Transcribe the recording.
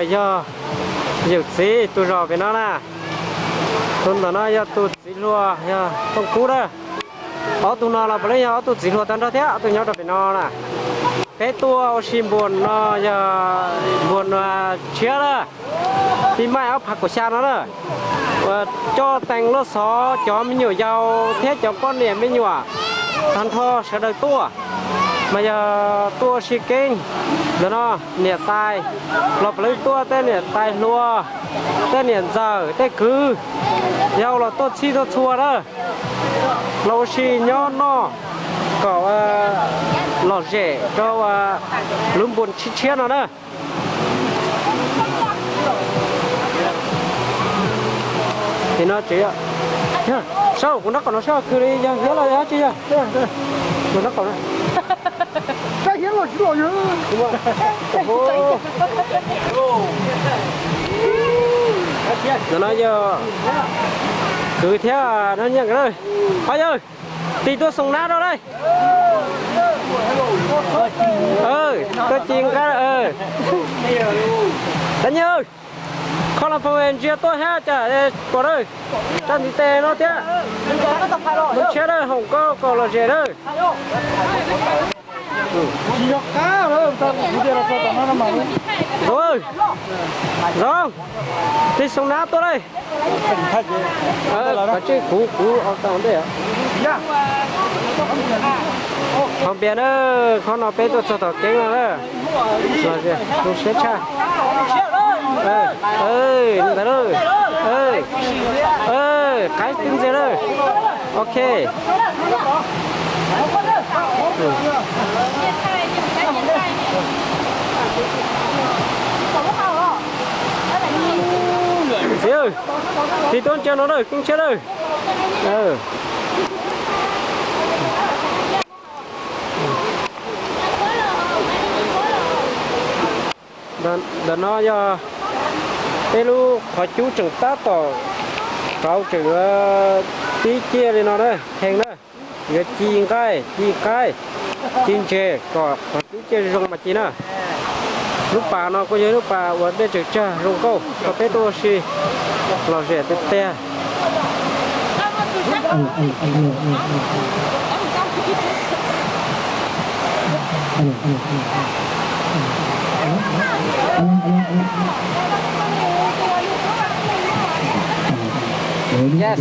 Yog yawm txiv tus zos pem no na. Tus ntawm no yog tus txiv hluas yog Tooj Kub na. Ob tug no los puav leej yog ob tug txiv hluas tag nrho thiab, ob tug nyob rau pem no na. Peb tuaj ua si npuas no yog npuas no tshiab na, pib maij ob phav kaum xya no na. Uas coj tees loj xov cov me nyuam yaus thiab cov poj niam me nyuam tag nrho sawv daws tuaj. Mas yog tuaj ua si keeb ntawm no, niam tais los puav leej tuaj, tej niam tais hluas, tej niam ntxawm, tej kwv yau los tuaj txhij tuaj txhua na, los ua si nyob noj kom lom zem rau lub npuas tshiab tshiab no na. Tim no tsev, saib kuv nraub qaum no saib khwv li yog hiab los dab tsi yog. Kuv nraub qaum no. Ntawm no yog kwv thiab no nyiaj nkawd. Ho yawg, tig tuaj xoo nab rau lauj. Tuaj ci nqaij. Dab nyiaj, kho los phoom ntsia tuaj thiab cas pom na. Rau ntiv tes no thiab. Tshiab na, hoom nkauj kom lom zem na. Zoo, tig xoo nab tuaj lauj. Kav tsij kuv kuv tau ntej. Thaum npias na, qhov no peb tuaj txog tom keeb no na. Zoo siab tshaj. Ntawd, qaib twb ntxias lawm. Ok. Txiv, tig tuaj ntsia no na, keeb tshiab na. Ntawm no yog peb lub qhov cub tseem tab tom rauv tseem tib ciaj li no na, kheej na. Yuav ci nqaij, ci qaib, ci ntses kom qhov cub ciaj zoo mas ci na. Lub pas no kuj yog lub pas uas dej tseem tsag zoo nkauj rau peb tuaj ua si lom zem tiag tiag. Yes.